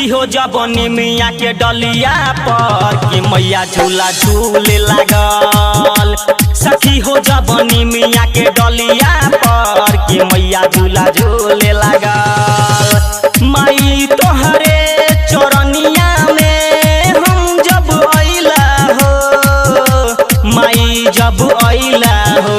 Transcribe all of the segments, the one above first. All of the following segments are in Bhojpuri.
सखी हो जबनी मिया के डलिया पर कि मैया झूला झूले लागल। सखी हो जबनी मिया के डलिया पर कि मैया झूला झूले लागल। माई तोहरे चरनिया में हम जब अइला हो, माई जब अइला हो।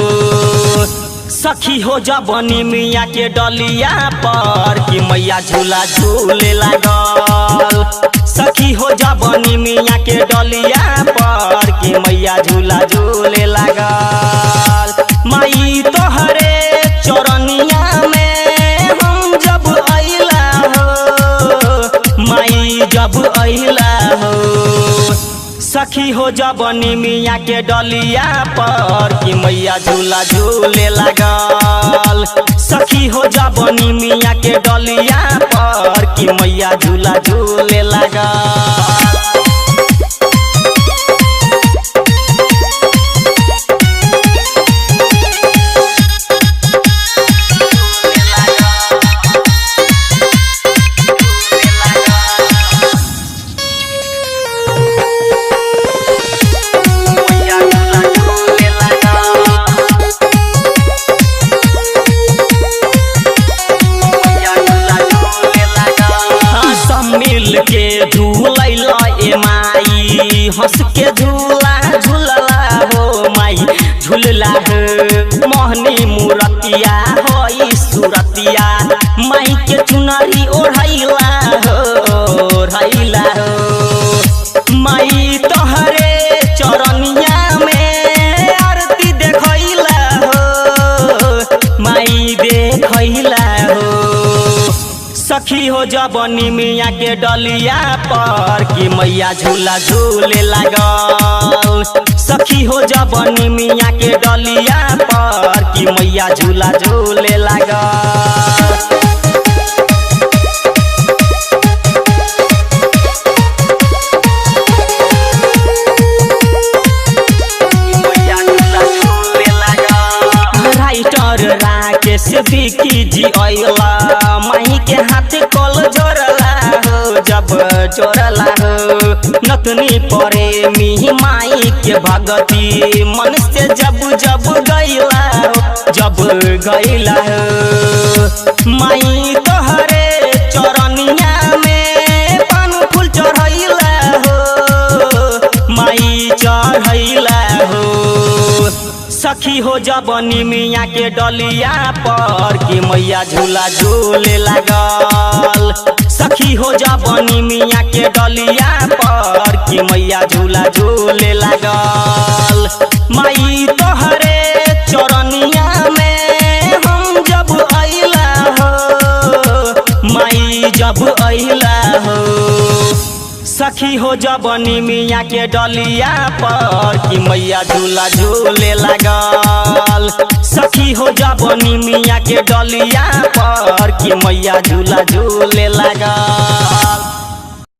सखी हो जबनी मिया के डलिया पर कि मैया झूला झूले लागल। सखी हो जबनी मिया के डलिया पर कि मैया झूला झूले लागल। माई तोहरे चरनिया में हम जब अइला हो, माई जब अइला हो। सखी हो जबनी मिया के डलिया पर कि मैया झूला झूले लागल। सखी हो जबनी मिया के डलिया पर कि मैया झूला झूले लागल। मिल के झूलैला ए माई, हंस के झूला झूलला हो माई झूलला हो। मोहनी मूरतिया होई सूरतिया, माई के चुनरी ओढ़ैला हो ओढ़ैला हो। माई तोहरे चरनिया में आरती देखैला हो, माई देखैला हो। सखी हो जबनी मिया के डलिया पर कि मैया झूला झूले लागल। सखी हो जबनी मिया के डलिया पर कि मैया झूला झूले लागल। राइटर राकेश बिकी जी अइला, माई के हाथ कल जोड़ला हो जब जोड़ला हो। नतनी परे मी माई के भगती मन से जब जब गइला हो जब गइला हो। माई तोहरे चरनिया में पान फूल चढ़ैला हो, माई चढ़ैला हो। सखी हो जबनी मिया के डलिया पर कि मैया झूला झूले लागल। सखी हो जबनी मिया के डलिया पर कि मैया झूला झूले लागल। माई तोहरे चरनिया में हम जब अइला हो, माई जब अइला हो। सखी हो जबनी मिया के डलिया पर कि मैया झूला झूले लागल। सखी हो जबनी मिया के डलिया पर कि मैया झूला झूले लागल।